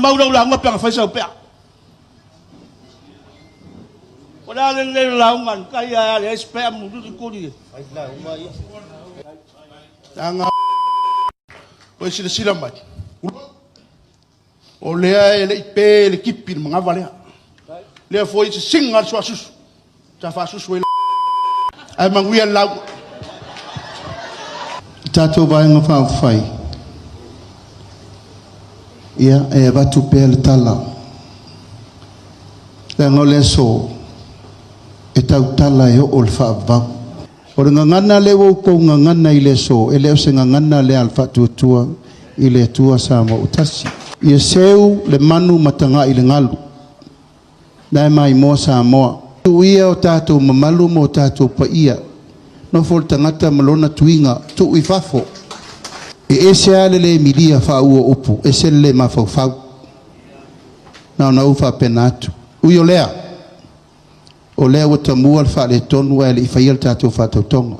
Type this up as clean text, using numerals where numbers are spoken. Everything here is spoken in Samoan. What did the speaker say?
Maimau lau lauga pe ana fai sau pea. O le a le lelei o le lauga a le tai ae a leai se pea mululi tuli e. Leaga ua e silasila mai, o lea e le i pe le tipi i le manava lea. Lea foi e sisina le suasusu, sa faasusu ai ae manuia le lauga. Le tatou Vaega Faaupufai, ia, e avatu pea le tala, leaga o le aso e tautala e oo i le faavavau. O le gagana lea ua outou gagana i le aso, e le o se gagana lea a le Faatuatua i le Atua Samoa ua Tasi. Ia seu le manu ma tagai i le galu, la e maimoa Samoa. Tuu ia o tatou mamalu ma o tatou paia, nofo le tagata ma lona tuiga, tuu i fafo. E ese lava le le milia faauu o upu, ese le le mafaufau. Na ona ou faapena atu. Ui o lea, o lea ua tamua le faaletonu ae le i faia le tatou faatautoga.